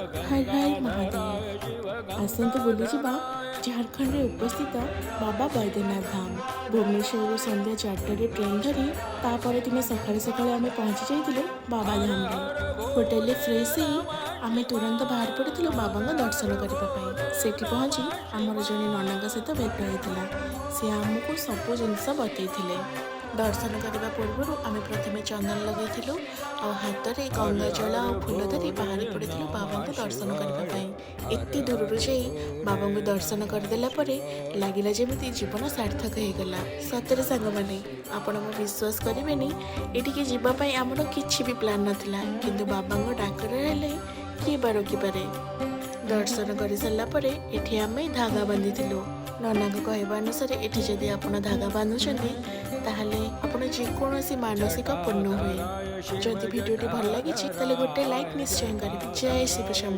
ହର ହର ମହାଦେବ। ଆସନ୍ତୁ ବୁଲିଯିବା ଝାଡ଼ଖଣ୍ଡରେ ଉପସ୍ଥିତ ବାବା ବୈଦ୍ୟନାଥ ଧାମ। ଭୁବନେଶ୍ୱରରୁ ସନ୍ଧ୍ୟା 4ଟାରେ ଟ୍ରେନ୍ ଧରି ତାପରଦିନ ସକାଳୁ ସକାଳୁ ଆମେ ପହଞ୍ଚି ଯାଇଥିଲୁ ବାବା ଧାମରେ। ହୋଟେଲରେ ଫ୍ରେଶ୍ ହେଇ ଆମେ ତୁରନ୍ତ ବାହାରି ପଡ଼ିଥିଲୁ ବାବାଙ୍କ ଦର୍ଶନ କରିବା ପାଇଁ। ସେଠି ପହଞ୍ଚି ଆମର ଜଣେ ନନାଙ୍କ ସହିତ ଭେଟ ହେଇଥିଲା। ସେ ଆମକୁ ସବୁ ଜିନିଷ ବତେଇଥିଲେ। ଦର୍ଶନ କରିବା ପୂର୍ବରୁ ଆମେ ପ୍ରଥମେ ଚନ୍ଦନ ଲଗେଇଥିଲୁ ଆଉ ହାତରେ ଗଙ୍ଗା ଜଳ ଆଉ ଫୁଲ ଧରି ବାହାରି ପଡ଼ିଥିଲୁ ବାବାଙ୍କୁ ଦର୍ଶନ କରିବା ପାଇଁ। ଏତେ ଦୂରରୁ ଯାଇ ବାବାଙ୍କୁ ଦର୍ଶନ କରିଦେଲା ପରେ ଲାଗିଲା ଯେମିତି ଜୀବନ ସାର୍ଥକ ହେଇଗଲା। ସତରେ ସାଙ୍ଗମାନେ, ଆପଣ ମୋ ବିଶ୍ୱାସ କରିବେନି, ଏଠିକି ଯିବା ପାଇଁ ଆମର କିଛି ବି ପ୍ଲାନ୍ ନଥିଲା। କିନ୍ତୁ ବାବାଙ୍କ ଡାକରା ହେଲେ କିଏ ବା ରୋକିପାରେ? ଦର୍ଶନ କରିସାରିଲା ପରେ ଏଠି ଆମେ ଧାଗା ବାନ୍ଧିଥିଲୁ। ନନାଙ୍କ କହିବା ଅନୁସାରେ, ଏଠି ଯଦି ଆପଣ ଧାଗା ବାନ୍ଧୁଛନ୍ତି, ତାହେଲେ ଆପଣ ଯେକୌଣସି ମାନସିକ ପୂର୍ଣ୍ଣ ହୁଏ। ଯଦି ଭିଡ଼ିଓଟି ଭଲ ଲାଗିଛି, ତାହେଲେ ଗୋଟେ ଲାଇକ୍ ନିଶ୍ଚୟ କରିବେ। ଜୟ ଶିବ ଶମ୍ଭୁ।